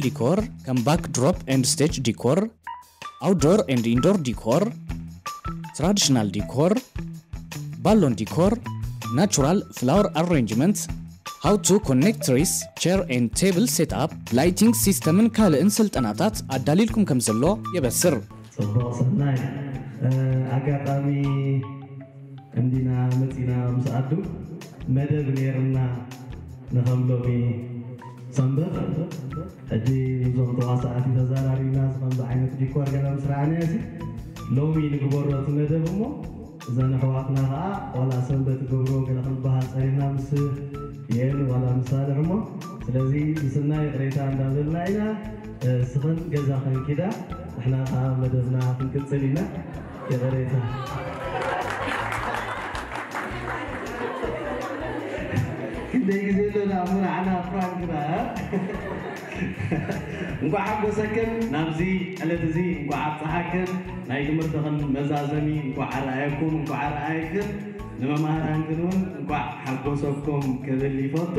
ዲኮር ከም ባክድሮፕ ኤንድ ስቴጅ ዲኮር፣ outdoor and indoor decor፣ traditional decor፣ balloon decor፣ natural flower arrangement፣ how to connect trees፣ chair and table setup፣ lighting system ን ካልእን ስልጠናታት ኣዳሊልኩም ከም ዘሎ የበስር። ጽቡቕ ሰናይ። ኣጋጣሚ እንዲና መጺና ምስ ኣዱ መደብ ነይርና ንኸም ሎሚ ሰንበት። ሕጂ እዞም ተዋሳእቲ ተዛራሪብና እዚ ከምዚ ዓይነት ዲኮር ገለ ምስ ረኣናዮ ሲ ሎሚ ንግበሮ እቲ መደብ እሞ እዘን ኣሕዋትና ኸዓ ዋላ ሰንበት ገብሮ ገለ ክንበሃል ጸኒሕና ምስ የን ዋላ ምስ ሳልሕ እሞ ስለዚ ምስና ይቕሬታ እንዳበልና ኢና። እስኽን ገዛኽን ኪዳ ንሕና ኸዓ መደብና ክንቅጽል ኢና። ይቕሬታ። ክንደይ ግዜ ኣለና ኣብ መርዓና ፕራንክና። እንኳዕ ሓጎሰክን ናብዚ ዕለት እዚ እንኳዕ ኣብፀሓክን። ናይ ትምህርትኽን መዛዘሚ እንኳዕ ኣርኣየኩም እንኳዕ ኣርኣየክን። ንመማህራንክን እውን እንኳዕ ሓጎሰኩም ክብል ይፈቱ።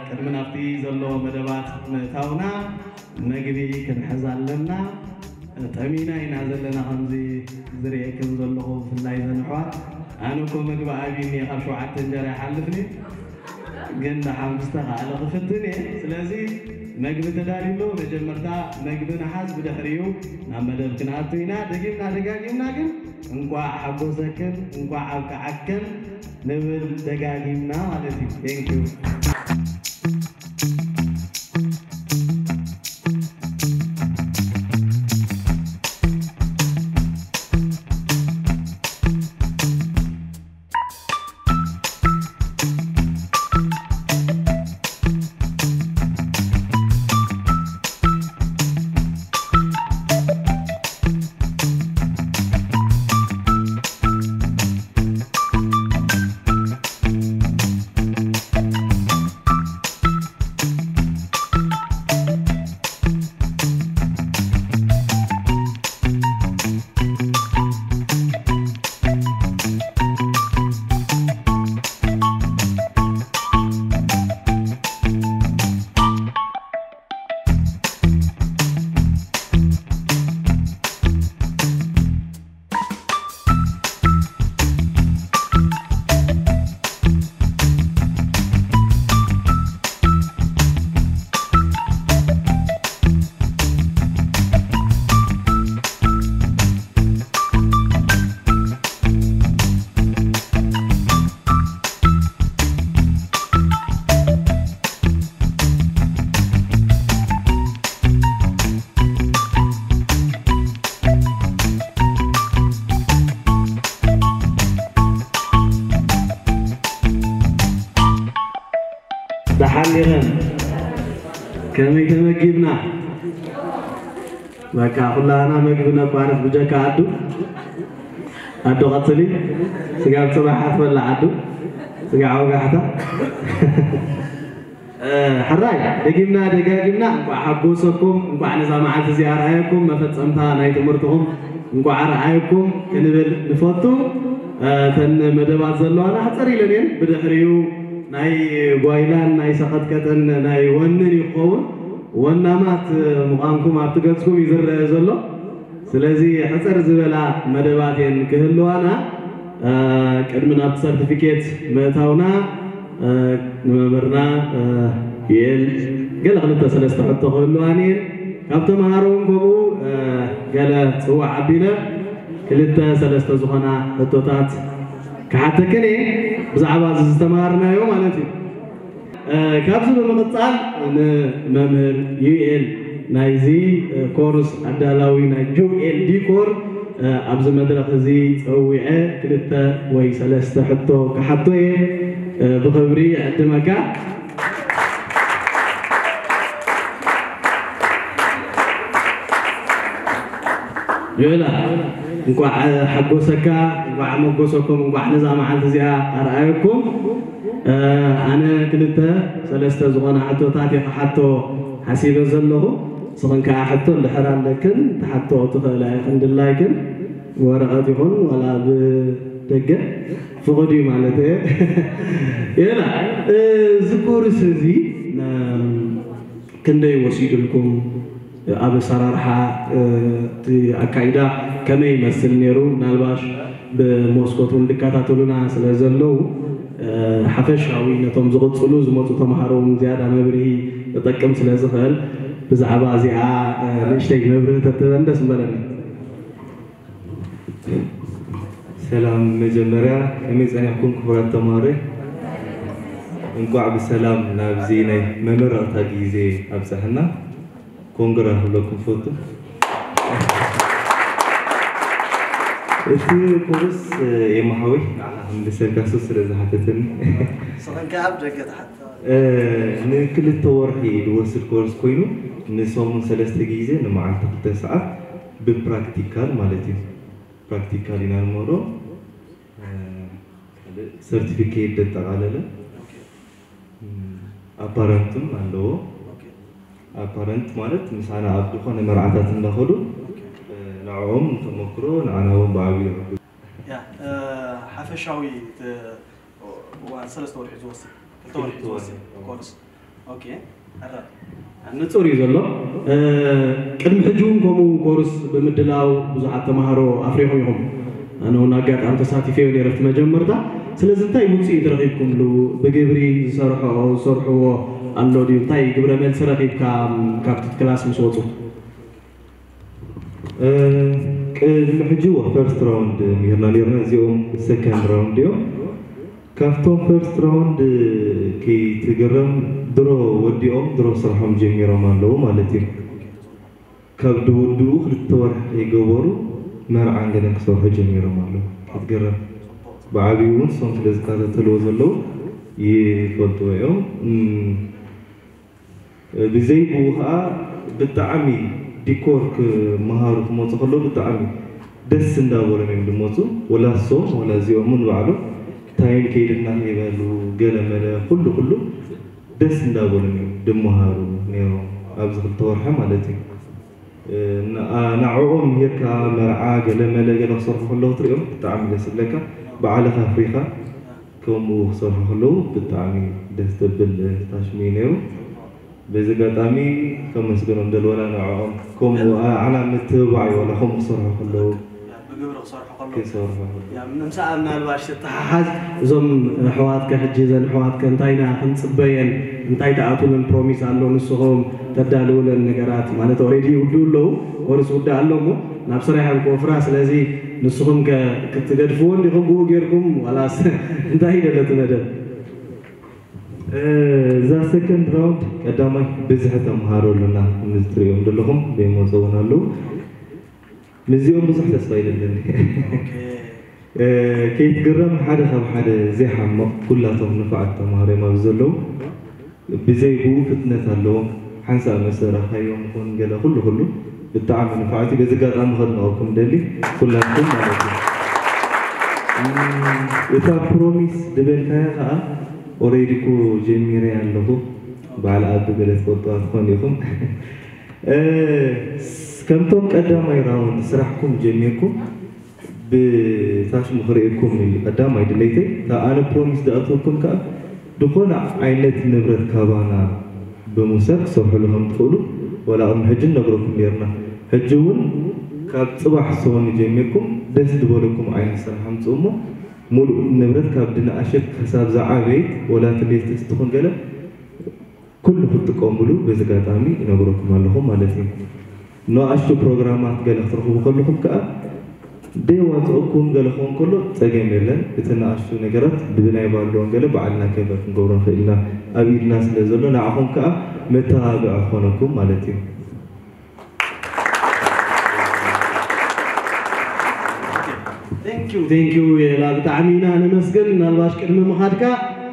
ቅድሚ ናብቲ ዘሎ መደባት ምእታውና መግቢ ክንሕዝ ኣለና። ጠሚና ኢና ዘለና ከምዚ ዝርእየክም ዘለኹ ብፍላይ ዘን ኣሕዋት ኣነ እኮ መግቢ ኣብዩኒ ካብ ሸውዓተ እንጀራ ይሓልፍኒ ግን ደሓን ብዝተኻእለ ክፍትን እየ። ስለዚ መግቢ ተዳልዩ ኣሎ። መጀመርታ መግቢ ንሓዝ ብድሕሪኡ ናብ መደብ ክንኣቱ ኢና። ደጊምና ደጋጊምና ግን እንቋዕ ሓጎሰክን እንቋዕ ኣብቅዓክን ንብል ደጋጊምና ማለት እዩ። Thank you። ደሓን ዲኽን? ከመይ ተመጊብና? በቃ ኩላህና መግቢ ነቋርጽ ብጀካ ኣዱ። ኣዱ ቀጽሊ። ስጋብ ጽባሕ ኣትበላ ኣዱ። ስጋዕ ወጋሕታ። ሕራይ ደጊምና ደጋጊምና እንቋዕ ሓጎሰኩም፣ እንቋዕ ነዛ መዓልቲ እዚኣ ኣርኣየኩም፣ መፈጸምታ ናይ ትምህርትኹም እንቋዕ ኣርኣየኩም ክንብል ንፈቱ። እተን መደባት ዘለዋና ሕጽር ኢለን እየን። ብድሕሪኡ ናይ ጓይላን ናይ ሰቐጥቀጥን ናይ ወንን እዩ ክኸውን። ወናማት ምዃንኩም ኣብቲ ገጽኩም እዩ ዝረአ ዘሎ። ስለዚ ሕጽር ዝበላ መደባት እየን ክህልዋና። ቅድሚ ናብቲ ሰርቲፊኬት ምእታውና ንመምህርና ዩኤል ገለ ክልተ ሰለስተ ሕቶ ክህልዋን እየን። ካብ ተምሃሮ እውን ከምኡ ገለ ጽዋዕ ኣቢለ ክልተ ሰለስተ ዝኾና ሕቶታት ክሓተክን እየ ብዛዕባ እዚ ዝተምሃርናዮ ማለት እዩ። ካብዚ ብምቕጻል ንመምህር ዩኤል ናይዚ ኮርስ ኣዳላዊ ናይ ጁኤል ዲኮር ኣብዚ መድረኽ እዚ ጸዊዐ ክልተ ወይ ሰለስተ ሕቶ ክሓቶ እየ። ብኽብሪ ዕድመካ። ዮላ እንኳዕ ሓጎሰካ፣ እንኳዕ መጎሰኩም፣ እንኳዕ ነዛ መዓልቲ እዚኣ ኣርኣየኩም። ኣነ ክልተ ሰለስተ ዝኾና ሕቶታት እየ ክሓቶ ሓሲበ ዘለኹ። ንስኽን ከኣ ሕቶ እንድሕር ኣለክን ትሓትኦ ትኽእላ ኢኽን ድላይክን ወረቐት ይኹን ዋላ ብደገ ፍቑድ እዩ ማለት እየ። ዮላ እዚ ኮርስ እዚ ክንደይ ወሲዱልኩም? ኣብ ኣሰራርሓ እቲ ኣካይዳ ከመይ ይመስል ነይሩ? ምናልባሽ ብመስኮት እውን ዝከታተሉና ስለ ዘለዉ ሓፈሻዊ ነቶም ዝቕፅሉ ዝመፁ ተምሃሮ እውን ዝያዳ መብርሂ ክጠቅም ስለ ዝኽእል ብዛዕባ እዚኣ ንእሽተይ መብርሂ ተትበን ደስ ምበለኒ። ሰላም። መጀመርያ ከመይ ጸኒሕኩም ክቡራት ተማሃሮ? እንቋዕ ብሰላም ናብዚ ናይ መመረቕታ ግዜ ኣብጻሕና። ኮንግራ ክብለኩም ፈቱ። እቲ ኮርስ ኤማ ሓወይ ንዓኻ ክምልሰልካ ሱስ ስለ ዝሓተተኒ። ስኽንካ ኣብ ደገ ተሓቶ። ንክልተ ወርሒ ዝወስድ ኮርስ ኮይኑ ንሰሙን ሰለስተ ግዜ ንመዓልቲ ክልተ ሰዓት ብፕራክቲካል ማለት እዩ። ፕራክቲካል ኢና ንመሮ። ካልእ ሰርቲፊኬት ዘጠቓለለ ኣፓረንትም ኣለዎ። ኣፓረንት ማለት ምሳና ኣብ ዝኾነ መርዓታት እንዳኸዱ ንዕኦም ተመክሮ ንዓና እውን ብዓብዩ ይረዱ። ያ ሓፈሻዊ እዋን ሰለስተ ወርሒ ዝወስድ ክልተ ወርሒ ዝወስድ ኮርስ ኦኬ። ንጹር እዩ ዘሎ። ቅድሚ ሕጂ እውን ከምኡ ኮርስ ብምድላው ብዙሓት ተምሃሮ ኣፍሪኹም ኢኹም። ኣነ እውን ኣጋጣሚ ተሳቲፈዮ ነይረ ኣብቲ መጀመርታ። ስለዚ እንታይ ውፅኢት ረኺብኩምሉ? ብግብሪ ዝሰርሕኦ ዝሰርሕዎ ኣሎ ድዩ? እንታይ ግብረ መልሲ ረኺብካ ካብቲ ክላስ ምስ ወፁ? ቅድሚ ሕጂ ፈርስት ራውንድ ሚርና ነርና፣ እዚኦም ሰከንድ ራውንድ እዮም። ካብቶም ፈርስት ራውንድ ከይትግረም ድሮ ወዲኦም ድሮ ስርሖም ጀሚሮም ኣለዉ ማለት እዩ። ካብ ድውድኡ ክልተ ወርሒ ከይገበሩ መርዓን ገለን ክሰርሑ ጀሚሮም ኣለዉ። ክትግረም ብዓብዩ እውን እሶም ስለ ዝከታተልዎ ዘለዉ ይፈልጥዎ እዮም። ብዘይ ብኡ ከዓ ብጣዕሚ ዲኮር ክመሃሩ ክመፁ ከለዉ ብጣዕሚ ደስ እንዳበሎም እዮም ዝመፁ። ወላ እሶም ወላ እዚኦም እውን ባዕሎም ታይም ከይድና ከይበሉ ገለ መለ ኩሉ ኩሉ ደስ እንዳበሎም እዮም ዝመሃሩ ነይሮም ኣብዚ ክልተ ወርሒ ማለት እዩ። ንዕኦም ምሂርካ መርዓ ገለ መለ ገለ ክሰርሑ ከለዉ ትሪኦም ብጣዕሚ ደስ ይብለካ። ባዕልኻ ኣፍሪኻ ከምኡ ክሰርሑ ከለዉ ብጣዕሚ ደስ ዘብል ታሽሚ እዩ ነይሩ። በዚ ኣጋጣሚ ከመስግኖም ደልወላ ንዕኦም ከምኡ ኣና ምትብባዕ እዩ ዋላ ከምኡ ክሰርሑ ከለዉ ብግብሪ ክሰርሑ ከለዉ ክሰርሑ ከለዉ ያ ምሳኣ ምናልባሽ ተተሓሓዝ እዞም ኣሕዋትከ ሕጂ እዘን ኣሕዋትከ እንታይ ኢና ክንፅበየን እንታይ ተኣትውለን ፕሮሚስ ኣሎ ንስኹም ተዳልውለን ነገራት ማለት ኦሬዲ ይውድኡ ኣለዉ ኮርስ ውዳእ ኣሎ እሞ ናብ ስራሕን ክወፍራ ስለዚ ንስኹም ከ ክትገድፍዎ እንዲኹም ብኡ ጌርኩም ዋላስ እንታይ ይደለ እቲ መደብ እዛ ሰከንድ ራውንድ ቀዳማይ ብዝሒ ተምሃሮ ኣለና ከምዚ ትሪኦም ዘለኹም ዘይመፁ እውን ኣለዉ ምስዚኦም ብዙሕ ተስፋ ይደለኒ ከይትግረም ሓደ ካብ ሓደ ዘይሓምቕ ኩላቶም ንፉዓት ተምሃሮ እዮም ኣብዚ ዘለዉ ብዘይ ብኡ ፍጥነት ኣለዎም ሓንሳእ መሰረኻዮም ይኹን ገለ ኩሉ ኩሉ ብጣዕሚ ንፉዓት እዩ በዚ ኣጋጣሚ ከድንቐኩም ደሊ ኩላትኩም ማለት እዩ እታ ፕሮሚስ ዝበልካያ ከዓ ኦሬዲ እኮ ጀሚረ ኣለኹ በዓል ኣቢ ገለ ትፈልጥዋ ትኾን ኢኹም ከምቶም ቀዳማይ ራውንድ ስራሕኩም ጀሚርኩም ብታሽሙ ክርእየኩም እዩ ቀዳማይ ድሌተይ ካብ ኣነ ፕሮሚስ ዝኣትወኩም ከዓ ዝኾነ ዓይነት ንብረት ካባና ብምውሳድ ክሰርሕሉ ከም ትኽእሉ ዋላ ቅድሚ ሕጂ ንነግረኩም ነርና ሕጂ እውን ካብ ፅባሕ ሰሙን ጀሚርኩም ደስ ዝበለኩም ዓይነት ስራሕ ኣምፅኡ እሞ ሙሉእ ንብረት ካብ ድንኣሸት ክሳብ ዝዓበየት ወላ ትሌትስ ትኹን ገለ ኩሉ ክትጥቀምሉ በዚ ኣጋጣሚ ይነግረኩም ኣለኹ ማለት እዩ። ንኣሽቱ ፕሮግራማት ገለ ክትረኽቡ ከለኹም ከኣ ደይዋፅኣኩም ገለ ክኸውን ከሎ ፀገም የለን። እቲ ንኣሽቱ ነገራት ብናይ ባሎን ገለ ባዕልና ከቨር ክንገብሮ ንኽእል ኢና። ኣብ ኢድና ስለ ዘሎ ንዓኹም ከኣ መተባብዒ ክኾነኩም ማለት እዩ። ቴንኪዩ ቴንኪዩ የላ ብጣዕሚ ኢና ነመስግን ምናልባሽ ቅድሚ ምኻድካ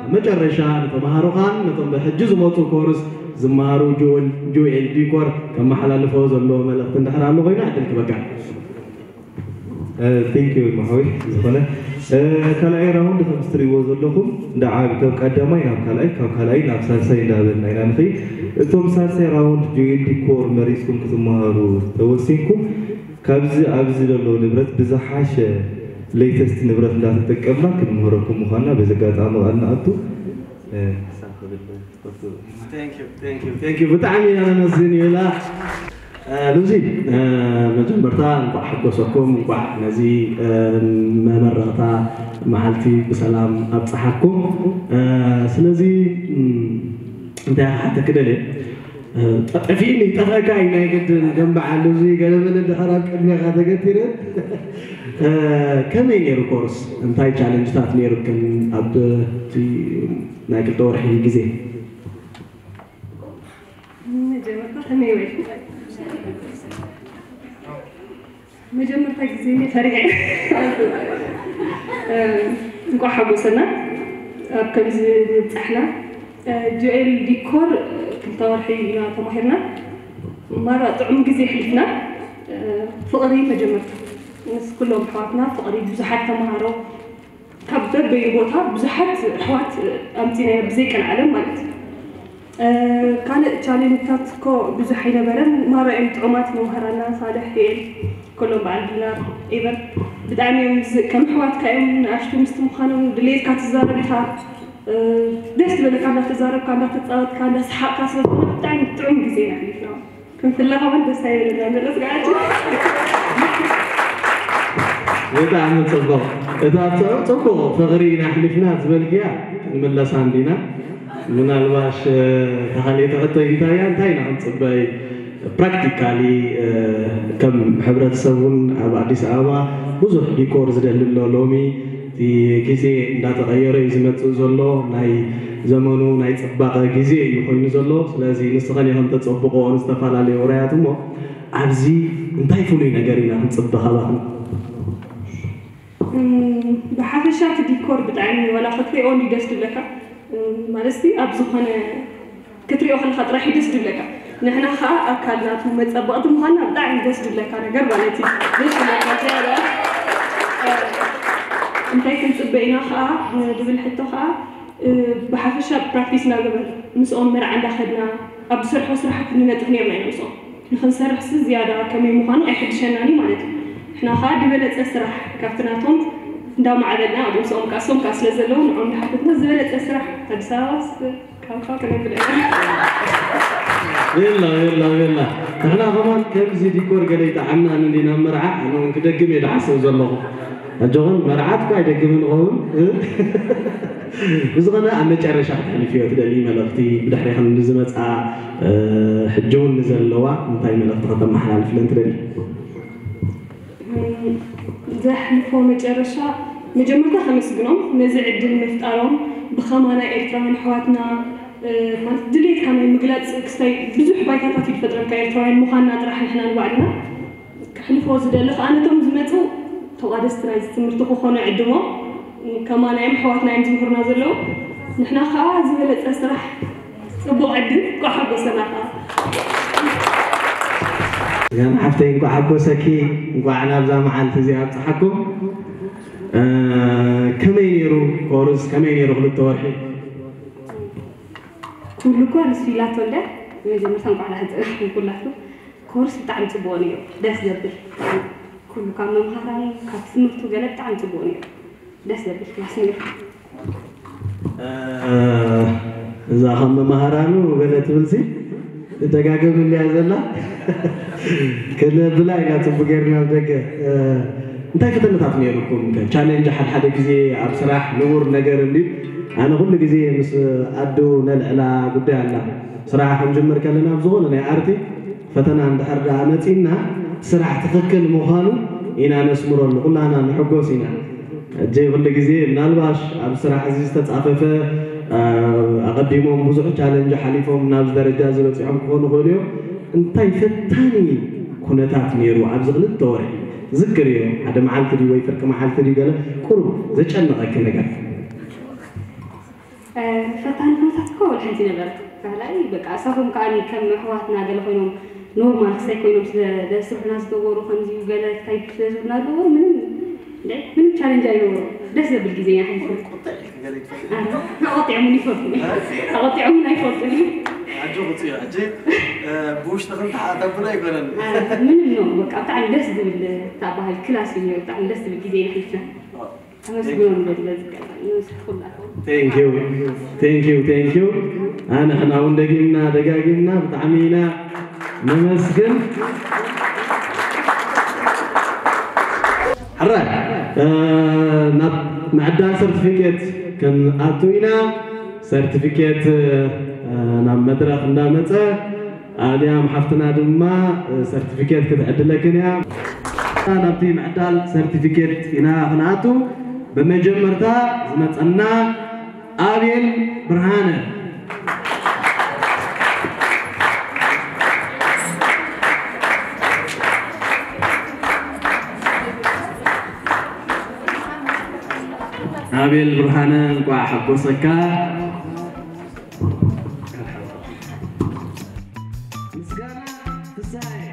ኣብ መጨረሻ ንተምሃሮኻን ነቶም ብሕጂ ዝመፁ ኮርስ ዝመሃሩ ጁኤል ዲኮር ከመሓላልፎ ዘለዎ መልእኽቲ እንድሕር ኣሎ ኮይኑ ዕድል ክበካ ቴንኪዩ ማሓወይ ዝኾነ ካልኣይ ራውንድ ከም ትሪእዎ ዘለኹም እንዳዓቢ ካብ ቀዳማይ ናብ ካልኣይ ካብ ካልኣይ ናብ ሳልሳይ እንዳበልና ኢና ንኸይድ እቶም ሳልሳይ ራውንድ ጁኤል ዲኮር መሪፅኩም ክትመሃሩ ተወሲንኩም ካብዚ ኣብዚ ዘሎ ንብረት ብዝሓሸ ሌተስት ንብረት እንዳተጠቀምና ክንምህረኩም ምዃንና በዚ ኣጋጣሚ ቃል ንኣቱ Thank you, thank you, thank you። ብጣዕሚ ኢና ነመስግን ይብላ። ሉዚ፣ መጀመርታ እንኳዕ ሓጎሰኩም፣ እንኳዕ ነዚ መመረቕታ መዓልቲ ብሰላም ኣብፀሓኩም። ስለዚ እንታይ ክሓተኪ ደልየ፣ ጠጠፊኒ ጠፈካ እዩ ናይ ግድን ደንበዓ ሉዚ ገለመለ ድሕር ኣብ ቅድሜኻ ተገቲረ። ከመይ ነይሩ ኮርስ? እንታይ ቻለንጅታት ነይሩክን ኣብቲ ናይ ክልተ ወርሒ ግዜ? መጀመርታ ከመይ ወይ መጀመርታ ግዜ እኔ ፈሪሐ። እንኳዕ ሓጎሰና ኣብ ከምዚ ምብፃሕና። ጆኤል ዲኮር ክልተ ወርሒ ኢና ተማሂርና። ማራ ጥዑም ግዜ ኣሕሊፍና። ፍቕሪ መጀመርታ ምስ ኩሎም ኣሕዋትና ፍቕሪ ብዙሓት ተምሃሮ ካብ በበይኑ ቦታ ብዙሓት ኣሕዋት ኣምፂና ኢና ብዘይ ቀልዓለም ማለት እዩ። ካልእ ቻሌንጅታት እኮ ብዙሕ ኣይነበረን። ማራ እዮም ጥዑማት መምሃራና ሳልሕ ዮኤል ኮሎም በዓል ዲናር ኤቨን ብጣዕሚ እዮም ዝ- ከም ኣሕዋትካ እዮም ንኣሽቱ ምስቲ ምዃኖም ድሌትካ ትዛረብ ኢኻ። ደስ ዝበለካ እንዳተዛረብካ እንዳተፃወትካ እንዳሰሓቕካ ስለዝኾነ ብጣዕሚ ጥዑም ግዜ ኢና ኣሕሊፍና። ክንፍለ ከማን ደስ ኣይበለና ንረስጋኣችን። ብጣዕሚ ፅቡቕ። እታ ፅቡቕ ፍቕሪ ኢና ኣሕሊፍና ዝበልክያ ክንምለሳ እንዲና። ምናልባሽ ተኻሊቲ ሕቶ እንታይ እያ እንታይ ኢና ክንፅበይ? ፕራክቲካሊ ከም ሕብረተሰብ እውን ኣብ ኣዲስ ኣበባ ብዙሕ ዲኮር ዝደሊ ኣሎ። ሎሚ እቲ ግዜ እንዳተቐየረ እዩ ዝመፅእ ዘሎ። ናይ ዘመኑ ናይ ፅባቐ ግዜ እዩ ኮይኑ ዘሎ። ስለዚ ንስኸን ኢኸን ተፀብቆኦ ንዝተፈላለዩ ውራያት እሞ ኣብዚ እንታይ ፍሉይ ነገር ኢና ክንፅበ ካባኹም? ብሓፈሻ እቲ ዲኮር ብጣዕሚ ዋላ ክትሪኦ እንዲ ደስ ዝብለካ ማለት ኣብ ዝኾነ ክትሪኦ ከለካ ጥራሕ እዩ ደስ ዝብለካ። ንሕና ከዓ ኣካል ናቱ መፀበቕቲ ምኳንና ብጣዕሚ ደስ ዝብለካ ነገር ማለት እዩ። ደስ ዝብለካ ዝያዳ እንታይ ክንፅበ ኢና ከዓ ዝብል ሕቶ ከዓ ብሓፈሻ ፕራክቲስ እናገበርና ምስኦም መርዓ እንዳኸድና ኣብ ዝሰርሖ ስራሓት ንነጥፍ ነርና ኢና ምስኦም። ንኽንሰርሕሲ ዝያዳ ከመይ ምዃኑ ኣይሕድሸናን እዩ ማለት እዩ። ንሕና ኸኣ ዝበለጸ ስራሕ ካብቲ ናቶም እንዳማዕበልና ኣብኡ ምስኦም ከኣ እሶም ከኣ ስለ ዘለዉ ንዕኦም እንዳሓተትና ዝበለጸ ስራሕ ኣዲስ ኣበባስ ካብ ካብ ክነብል ኢና። ቤላ ቤላ ቤላ ንሕና ከማን ከምዚ ዲኮር ገለ ይጠዓምና እንዲ ናብ መርዓ ኣነ እውን ክደግም እየ ዝሓስብ ዘለኹ። ኣጆኹም መርዓት እኳ ኣይደግምን እኸውን። ብዝኾነ ኣብ መጨረሻ ክተሕልፍዮ ትደልዪ መልእኽቲ ብድሕሬኽን ንዝመፃ ሕጂ እውን ንዘለዋ እንታይ መልእኽቲ ከተመሓላልፍለን ትደልዪ? ዘሕልፎ መጨረሻ መጀመርታ ከመስግኖም ነዚ ዕድል ምፍጣሮም ብኸማና ኤርትራውያን ኣሕዋትና ማለት ድሌትካ ናይ ምግላፅ ክስታይ ብዙሕ ባይታታት እዩ ዝፈጥረልካ ኤርትራውያን ምዃንና ጥራሕ ንሕና ንባዕልና ከሕልፎ ዝደሊ ከዓ ነቶም ዝመፁ ተቋደስቲ ናይዚ ትምህርቲ ክኾኑ ዕድሞም ከማና እዮም ኣሕዋትና እዮም ዝምህሩና ዘለዉ ንሕና ከዓ ዝበለፀ ስራሕ ፅቡቕ ዕድል እንኳዕ ሓጎሰና ከዓ ጋን ሓፍተይ እንኳዕ ሓጎሰኪ እንኳዕ ናብዛ መዓልቲ እዚኣ ኣብፅሓኩም ከመይ ነይሩ ኮርስ ከመይ ነይሩ ክልተ ወርሒ ኩሉ እኮ ንሱ ኢላቶ እንደ መጀመርታ እንኳዕ ዳሕን ፀናሕኩም ኩላትኩም ኮርስ ብጣዕሚ ፅቡቅ ነይሩ ደስ ዘብል ኩሉ ካብ መምሃራን ካብ ትምህርቱ ገለ ብጣዕሚ ፅቡቅ ነይሩ ደስ ዘብል ክላስ ነይሩ እዛ ካብ መምሃራኑ ገለ ትብልሲ ትደጋገም እንድያ ዘላ ክነብላ ኢና ፅቡ ገይርና ኣብ ደገ እንታይ ፈተነታት ነይሩኩም ቻሌንጅ ሓድሓደ ግዜ ኣብ ስራሕ ንቡር ነገር እንድዩ ኣነ ኩሉ ግዜ ምስ ኣዱ ነልዕላ ጉዳይ ኣላ ስራሕ ክንጅምር ከለና ብዝኾነ ናይ ኣርቲ ፈተና እንድሕር ደኣ መፂና ስራሕ ትኽክል ምዃኑ ኢና ነስምረሉ ኩላና ንሕጎስ ኢና ሕጂ ኩሉ ግዜ ምናልባሽ ኣብ ስራሕ እዚ ዝተፃፈፈ ኣቐዲሞም ብዙሕ ቻለንጅ ሓሊፎም ናብዚ ደረጃ እዚ በፂሖም ክኾኑ ይኽእሉ እዮም እንታይ ፈታኒ ኩነታት ነይሩ ኣብዚ ክልተ ወርሒ ዝክር እዮ ሓደ መዓልቲ ድዩ ወይ ፍርቂ መዓልቲ ድዩ ገለ ቁሩብ ዘጨነቐኪ ነገር ፈታኒ ኩነታት እኮ ወላ ሓንቲ ነበረ ባህላዊ በቃ እሳቶም ከዓ ከም ኣሕዋትና ገለ ኮይኖም ኖርማል ክሳይ ኮይኖም ስለ ደስርሑና ዝገበሩ ከምዚ ገለ ታይፕ ስለ ዝብሉና ዝገበሩ ምንም ምንም ቻለንጅ ኣይነበሩ ደስ ዘብል ግዜ ኢና ሓሊፍና ኣቆጢዖምን ይፈልጡ ኣቆጢዖምን ኣይፈልጡ ኣጆ ክፅዮ ሕጂ ብውሽጥኽን ተሓተብሎ ኣይኮነን ምንም ነው በቃ ብጣዕሚ ደስ ዝብል ታባሃል ክላስ እዩ ብጣዕሚ ደስ ዝብል ግዜ ኢና ሓሊፍና ኣመስግኖ ንደሊ በዚ ኣጋጣሚ ንስኹም ናኹም። Thank you, thank you, thank you። ኣንሕና እውን ደጊምና ደጋጊምና ብጣዕሚ ኢና ነመስግን። ሕራይ ናብ ምዕዳል ሰርቲፊኬት ክንኣቱ ኢና። ሰርቲፊኬት ናብ መድረኽ እንዳመፀ ኣድያም ሓፍትና ድማ ሰርቲፊኬት ክትዕድለክን እያ። ናብቲ ምዕዳል ሰርቲፊኬት ኢና ክንኣቱ። ብመጀመርታ ዝመፀና ኣቤል ብርሃነ። ኣቤል ብርሃነ እንቋዕ ሓጎሰካ። ምስጋና ፍስሃየ።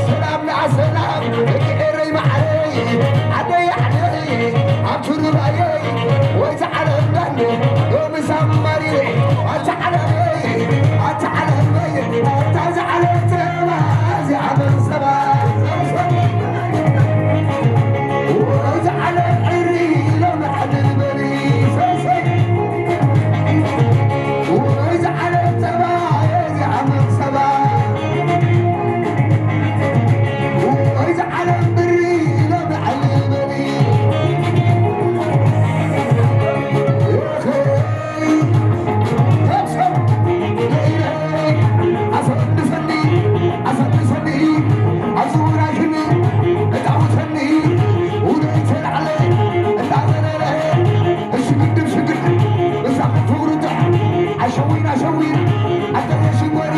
ሰላም ንዓሰላም፣ ደቂ ኤረይ መዓረይ፣ ዓደይ ዓደይ፣ ኣብ ትሩባየይ፣ ወይ ዝዓለምናን፣ ሎሚ ሳማሪረይ፣ ኣታ ዓለመይ፣ ኣታ ዓለመይ፣ ኣታ ዝዓለም ጸባ፣ እዚኣ መን ሰባ፣ ወይ ዝዓለም ዕሪ፣ ሎሚ ዕልል በሊ፣ ሰይ፣ ሰይ። ወይ ዝዓለም ጸባ፣ እዚኣ መን ሰባ፣ ወይ ዝዓለም ብሪ፣ ሎሚ ዕልል በሊ። ኣሰንሰኒ፣ ኣሰንሰኒ፣ ኣዝውራሽኒ፣ እጣውሰኒ፣ ውደይ ተላዕለ፣ እንዳዘለለ፣ እሺ ግድም ሽግር፣ እዛ ፍቕሪ ጥሕ፣ ኣሸዊን ኣሸዊን፣ ኣጠየ ሽንጎሪ፣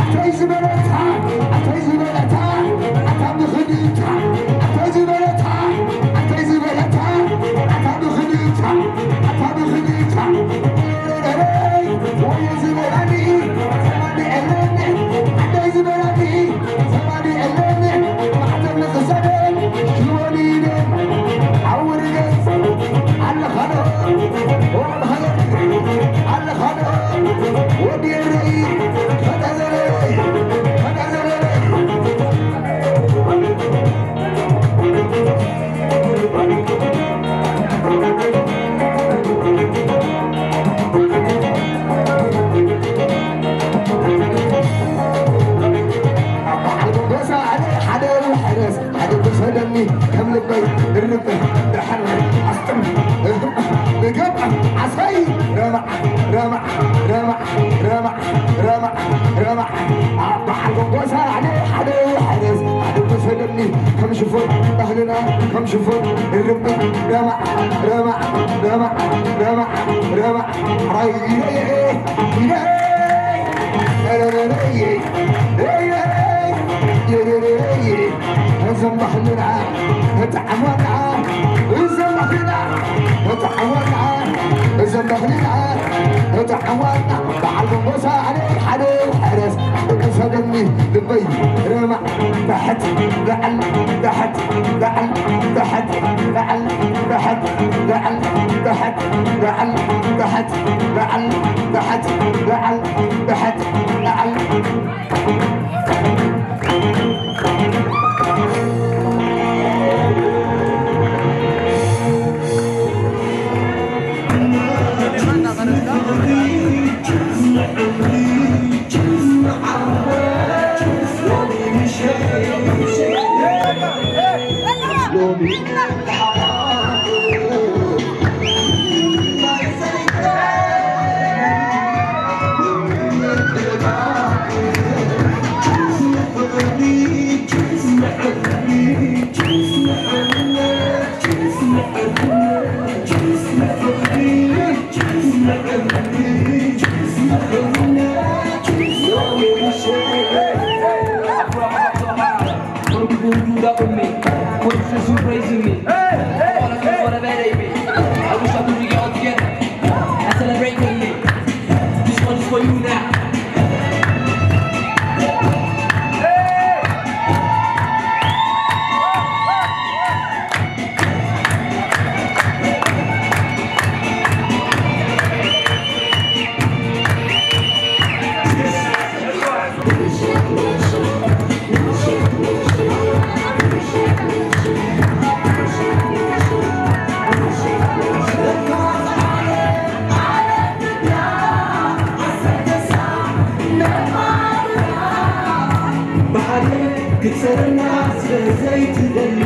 ኣታይ ዝበለታ፣ ኣታይ ዝበለታ፣ ኣታ ብኽድታ፣ ኣታይ ዝበለታ፣ ኣታይ ዝበለታ፣ ኣታ ብኽድታ፣ ኣታ ብኽድታ። ወዮ ዝበላኒ፣ ሰማኒ ኣለኒ፣ ኣታይ ዝበላኒ፣ ሰማኒ ኣለኒ፣ ማዕተብ ንኽሳደ፣ ሽወኒ ኢለ፣ ዓውርገ፣ ኣለኻዶ፣ ወቐድኻዶ፣ ኣለኻዶ፣ ወዲ ኤረይ፣ ፈታ ዘለለይ፣ ፈታ ዘለለይ። በዓል ጎሳ ኣነ ሓደ ውሕረስ ሓደ ብሰደኒ ከም ልበይ እርበ ደሓን ኣስጥም እህም ንገብ ዓሳይ ረማዕ ረማዕ ረማዕ ረማዕ ረማዕ ረማዕ ኣብ በዓል ጎሳ ኣነ ሓደ ውሕረስ ሓደ ብሰደኒ ከም ሽፎን ባህልና ከም ሽፎን እርበ ረማዕ ረማዕ ረማዕ ረማዕ ረማዕ ራይ ኢለየ ኢለየ እዞም ባህልና እተዓወትና እዞም ባህልና እተዓወትና እዞም ባህልና እተዓወትና በዓል መንጎሳ ኣነ ሓደ ሕረስ እሰደኒ ልበይ ረማዕ ዳሕት ዳዕል ዳሕት ዳዕል ዳሕት ዳዕል ዳሕት ዳዕል ዳሕት ዳዕል ዳሕት ዳዕል ዳሕት ዳዕል ዳሕት ዳዕል ክትሰርና ስለ ዘይትደሊ